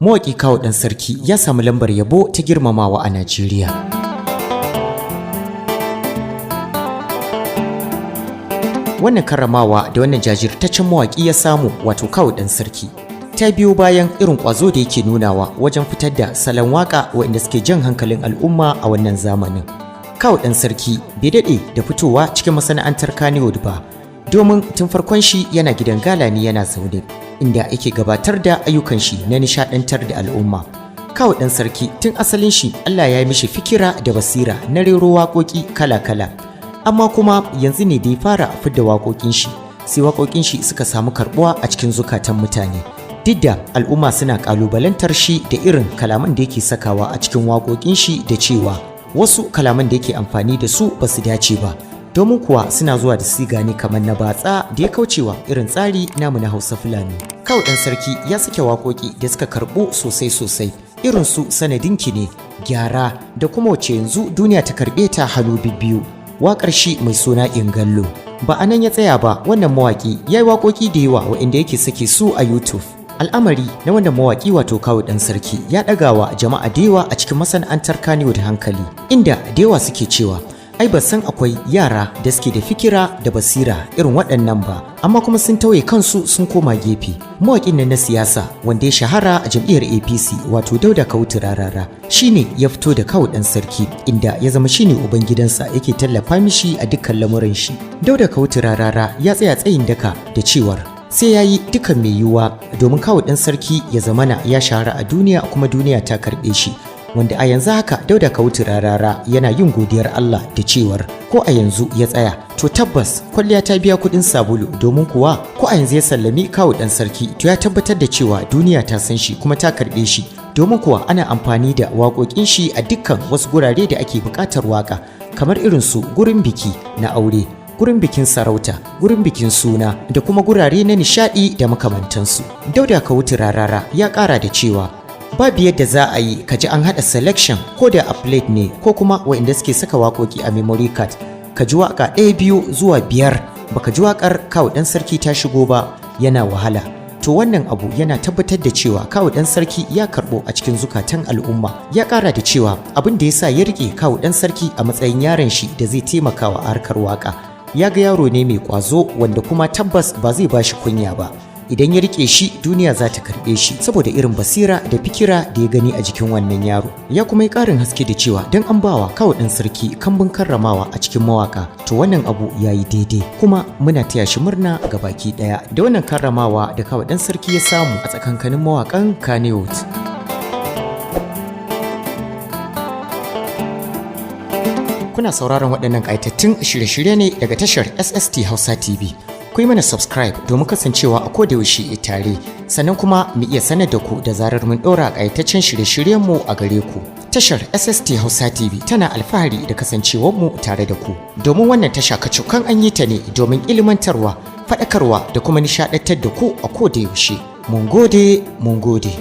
Mawaƙi Kawu Ɗan Sarki ya samu lambar yabo ta girmamawa a Najeriya. Wannan karramawa da wannan jajirtaccen mawaƙi ya samu, wato Kawu Ɗan Sarki, ta biyo bayan irin ƙwazo da yake nunawa wajen fitar da salon waƙa waɗanda suke jan hankalin al'umma a wannan zamanin. Kawu Ɗan Sarki bai daɗe da fitowa cikin masana'antar Kannywood ba, domin tun farkon shi yana gidan gala ne yana zaune, inda yake gabatar da ayyukan shi na nishaɗantar da al'umma. Kawu Ɗan Sarki tun asalin shi Allah ya yi mishi fikira da basira na rero waƙoƙi kala-kala. Amma kuma yanzu ne da ya fara fidda waƙoƙin shi, sai waƙoƙin shi suka samu karɓuwa a cikin zukatan mutane. Duk da al'umma suna ƙalubalantar shi da irin kalaman da yake sakawa a cikin waƙoƙin shi, da cewa wasu kalaman da yake amfani da su ba su dace ba, domin kuwa suna zuwa da siga ne kamar na batsa da ya kaucewa irin tsari namu na Hausa Fulani. Kawu Ɗan Sarki ya sake waƙoƙi da suka karɓu sosai sosai, irin su Sanadinki Ne, Gyara, da kuma wace yanzu duniya ta karɓe ta hannu bibbiyu, waƙar shi mai suna Ingallo. Ba a nan ya tsaya ba, wannan mawaƙi ya yi waƙoƙi da yawa waɗanda yake sake su a YouTube. Al'amari na wannan mawaƙi, wato Kawu Ɗan Sarki, ya ɗagawa jama'a da yawa a cikin masana'antar Kannywood hankali, inda da yawa suke cewa ai ba san akwai yara da suke da fikira da basira irin waɗannan ba, amma kuma sun tauye kansu sun koma gefe. Mawaƙin nan na siyasa wanda ya shahara a jam'iyyar APC, wato Dauda Kahutu Rarara, shine ya fito da Kawu Ɗan Sarki, inda ya zama shine uban gidansa, yake tallafa mishi a dukkan lamuran shi. Dauda Kahutu Rarara ya tsaya tsayin daka da cewar sai ya yi dukan mai yiwuwa domin Kawu Ɗan Sarki ya zamana ya shahara a duniya kuma duniya ta karɓe shi, wanda a yanzu haka Dauda Kahutu Rarara yana yin godiyar Allah da cewar ko a yanzu ya tsaya, to tabbas kwalliya ta biya kuɗin sabulu, domin kuwa ko a yanzu ya sallami Kawu Ɗan Sarki, to ya tabbatar da cewa duniya ta san shi kuma ta karɓe shi, domin kuwa ana amfani da waƙoƙin shi a dukkan wasu gurare da ake buƙatar waƙa, kamar irin su gurin biki na aure, gurin bikin sarauta, gurin bikin suna, da kuma gurare na nishaɗi da makamantansu. Dauda Kahutu Rarara ya ƙara da cewa babu yadda za a yi ka ji an haɗa selection, ko da a plate ne ko kuma waɗanda suke saka waƙoƙi a memory card, ka ji waƙa ɗaya, biyu zuwa biyar baka ji waƙar Kawu Ɗan Sarki ta shigo ba, yana wahala. To wannan abu yana tabbatar da cewa Kawu Ɗan Sarki ya karɓo a cikin zukatan al'umma. Ya ƙara da cewa abin da ya sa ya riƙe Kawu Ɗan Sarki a matsayin yaron shi da zai taimakawa a harkar waƙa, ya ga yaro ne mai ƙwazo wanda kuma tabbas ba zai ba shi kunya ba. Idan ya rike shi, duniya za ta karbe shi saboda irin basira da fikira da ya gani a jikin wannan yaro. Ya kuma yi ƙarin haske da cewa don an bawa Kawu Ɗan Sarki kambun karramawa a cikin mawaka, to wannan abu ya yi daidai, kuma muna taya shi murna ga baki ɗaya da wannan karramawa da Kawu Ɗan Sarki ya samu a tsakankanin mawakan Kannywood. Kuna sauraron waɗannan ƙayatattun shirye-shirye ne daga tashar SST Hausa TV. Ku yi mana subscribe domin kasancewa a kodayaushe tare, sannan kuma mu iya sanar da ku da zarar mun ɗora ƙayataccen shirye-shiryenmu a gare ku. Tashar SST Hausa TV tana alfahari da kasancewarmu tare da ku, domin wannan tasha kacokan an yi ta ne domin ilmantarwa, faɗakarwa da kuma nishaɗantar da ku a kodayaushe. Mun gode, mun gode.